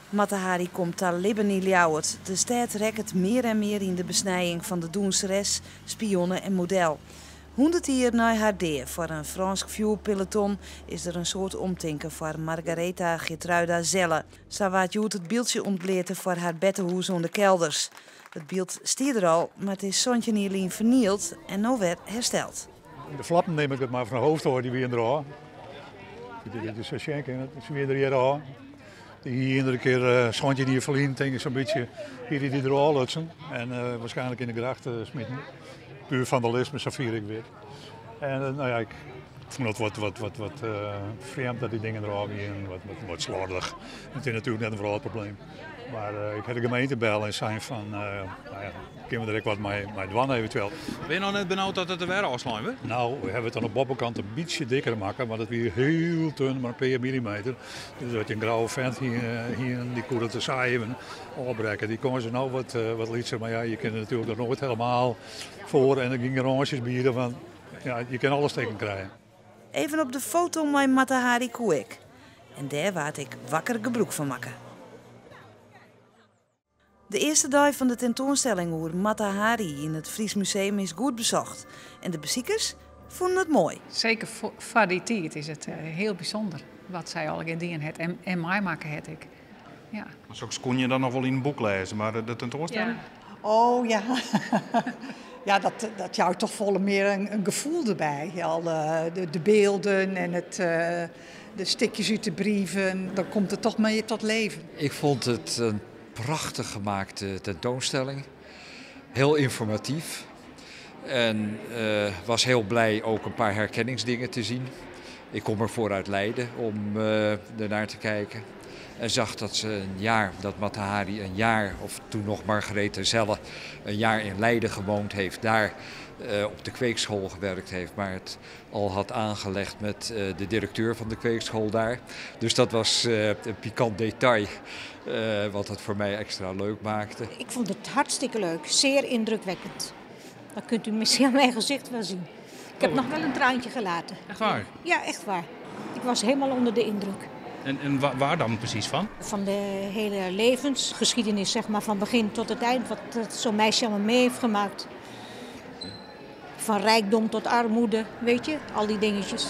Mata Hari komt ta libben yn Ljouwert. De stêd rekket mear en mear yn de besnijing fan de dûnseres, spionne en model. 100 jier nei har dea foar in Frânsk fjoerpeloton is der in soad omtinken foar Margaretha Geertruida Zelle. Sa waard hjoed it byldsje ûntbleate foar har bertehûs oan de Kelders. It byld stie der al, mar it is 17 jier lyn fernield en no wer hersteld. De flappen neam ik it mar fan de hoofdtooi, dy wiene der ôf. Dit is sjen kinne, se wiene der hjir ôf. Dy hie iedere kear 17 jier ferlyn, tink ik sa'n bytsje, hie dy der ôf lutsen en waarskynlik yn de gracht smiten. Puer vandalisme, safier ik wit. En no ja, ik fûn it wat, wat, wat, wat frjemd dat dy dingen der ôf wiene, wat, wat, wat sloardich. It is natuerlik net in wrâldprobleem. Mar ik ha de gemeente belle en sein fan, no ja, kinne we der ek wat mei dwaan eventueel. Binne je noch net benaud dat it der wer ôfslein wurdt? No, we hawwe it oan de boppekant in bytsje dikker makke, want it wie hiel dun, mar in pear millimeter. Dus as je in grouwe fent hienen, dy koe dat der sa even ôfbrekke. Dy kâns is no wat lytser, mar ja, je kinne natuerlik noch noait helemaal foar en der gjin garânsjes biede, want ja, je kinne alles stikken krije. Even op de foto mei Mata Hari koe ik. En dêr waard ek wakker gebrûk fan makke. De earste dei fan de tentoanstelling oer Mata Hari yn it Fries Museum is goed besocht. En de besikers fûnen it moai. Seker foar dy tiid is it hiel bysûnder wat sy allegear dien hat en meimakke hat ek. Ja. Soks koene je dan noch wol yn in boek lêze, mar de tentoanstelling? Ja. Oh ja, ja dat jout toch folle mear in gefoel derby. Al de bylden en de stikjes út de brieven, dan komt it toch mear tot leven. Ik vond het een prachtig gemaakte tentoonstelling. Heel informatief. En was heel blij ook een paar herkenningsdingen te zien. Ik kom ervoor uit Leiden om ernaar te kijken. En zag dat ze een jaar, dat Mata Hari een jaar, of toen nog Margaretha Zelle, een jaar in Leiden gewoond heeft. Daar op de kweekschool gewerkt heeft, maar het al had aangelegd met de directeur van de kweekschool daar. Dus dat was een pikant detail, wat het voor mij extra leuk maakte. Ik vond het hartstikke leuk, zeer indrukwekkend. Dat kunt u misschien aan mijn gezicht wel zien. Ik heb nog wel een traantje gelaten. Echt waar? Ja, echt waar. Ik was helemaal onder de indruk. En waar dan precies van? Van de hele levensgeschiedenis, van begin tot het eind. Wat zo'n meisje allemaal mee heeft gemaakt. Van rijkdom tot armoede, weet je, al die dingetjes.